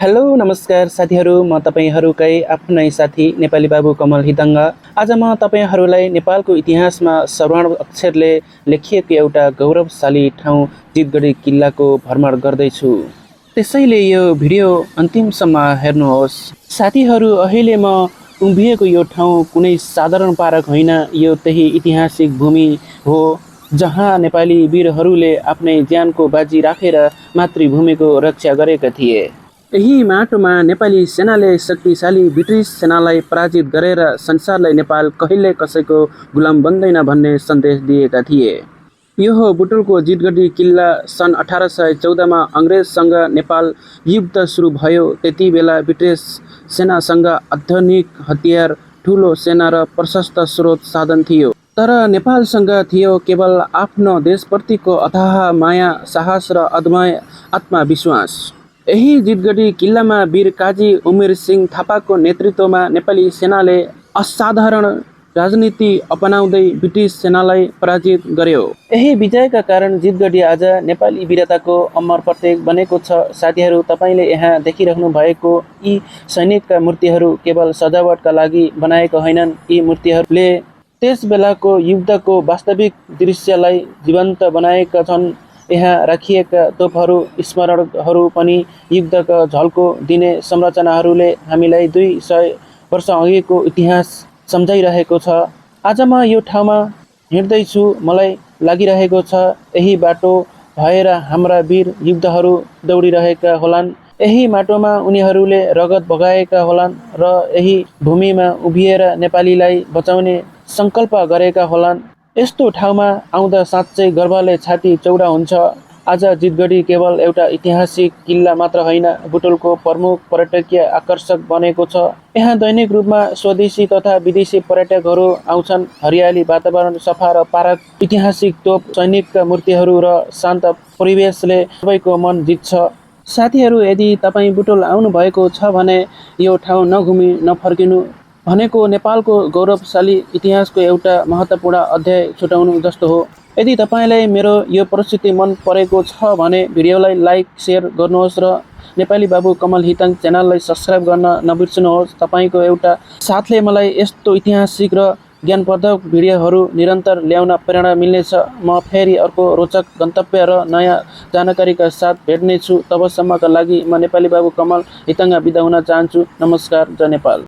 Hello नमस्कार साथीहरू, म तपाईहरुकै आफ्नै साथी नेपाली बाबु कमल हितङ्ग। आज म तपाईहरुलाई नेपालको इतिहासमा स्वर्ण अक्षरले लेखिएको एउटा गौरवशाली ठाउँ जितगढी किल्लाको भ्रमण गर्दैछु। त्यसैले यो भिडियो अन्तिमसम्म हेर्नुहोस्। साथीहरू, अहिले म उभिएको यो ठाउँ कुनै साधारण पार्क होइन, यो त्यही ऐतिहासिक भूमि हो जहाँ नेपाली वीरहरूले आफ्नै ज्यानको बाजी राखेर मातृभूमिको रक्षा गरेका थिए। यही माटोमा नेपाली सेनाले शक्तिशाली ब्रिटिस सेनालाई पराजित गरेर संसारलाई नेपाल कहिल्यै कसैको गुलाम बन्दैन भन्ने सन्देश दिएका थिए। यो हो बुटुलको जितगढी किल्ला। सन् 1814 मा अङ्ग्रेजसँग नेपाल युद्ध सुरु भयो। त्यति बेला ब्रिटिस सेनासँग आधुनिक हतियार, ठुलो सेना र प्रशस्त स्रोत साधन थियो। तर नेपालसँग थियो केवल आफ्नो देशप्रतिको अथाह माया, साहस र अदम्य आत्मविश्वास। यही जितगढी किल्लामा वीर काजी उमेर सिंह थापाको नेतृत्वमा नेपाली सेनाले असाधारण राजनीति अपनाउँदै ब्रिटिस सेनालाई पराजित गर्यो। यही विजयका कारण जितगढी आज नेपाली वीरताको अमर प्रतीक बनेको छ। साथीहरू, तपाईले यहाँ देखिरहनु भएको यी सैनिकका मूर्तिहरू केवल सजावटका लागि बनाएको होइनन्। यी मूर्तिहरूले त्यस बेलाको युद्धको वास्तविक दृश्यलाई जीवन्त बनाएका छन्। यहाँ राखिएका तोपहरू, स्मारकहरू पनि युद्धका झल्को दिने संरचनाहरूले हामीलाई 200 वर्ष अघिको इतिहास सम्झाइरहेको छ। आज म यो ठाउँमा हिँड्दैछु, मलाई लागिरहेको छ यही बाटो भएर हाम्रा वीर योद्धाहरू दौडिरहेका होलान्। यही माटोमा उनीहरूले रगत बगाएका होलान् र यही भूमिमा उभिएर नेपालीलाई बचाउने सङ्कल्प गरेका होलान्। यस्तो ठाउँमा आउँदा साँच्चै गर्वले छाती चौडा हुन्छ। आज जितगढी केवल एउटा ऐतिहासिक किल्ला मात्र होइन, बुटुलको प्रमुख पर्यटकीय आकर्षक बनेको छ। यहाँ दैनिक रूपमा स्वदेशी तथा विदेशी पर्यटकहरू आउँछन्। हरियाली वातावरण, सफा र पार्क, ऐतिहासिक तोप, सैनिकका मूर्तिहरू र शान्त परिवेशले सबैको मन जित्छ। साथीहरू, यदि तपाईँ बुटुल आउनु भएको छ भने यो ठाउँ नघुमी नफर्किनु भनेको नेपालको गौरवशाली इतिहासको एउटा महत्त्वपूर्ण अध्याय छुटाउनु जस्तो हो। यदि तपाईँलाई मेरो यो प्रस्तुति मन परेको छ भने भिडियोलाई लाइक, सेयर गर्नुहोस् र नेपाली बाबु कमल हितङ्ग च्यानललाई सब्स्क्राइब गर्न नबिर्सनुहोस्। तपाईँको एउटा साथले मलाई यस्तो ऐतिहासिक र ज्ञानवर्धक भिडियोहरू निरन्तर ल्याउन प्रेरणा मिल्नेछ। म फेरि अर्को रोचक गन्तव्य र नयाँ जानकारीका साथ भेट्नेछु। तबसम्मका लागि म नेपाली बाबु कमल हितङ्ग बिदा हुन चाहन्छु। नमस्कार। जय नेपाल।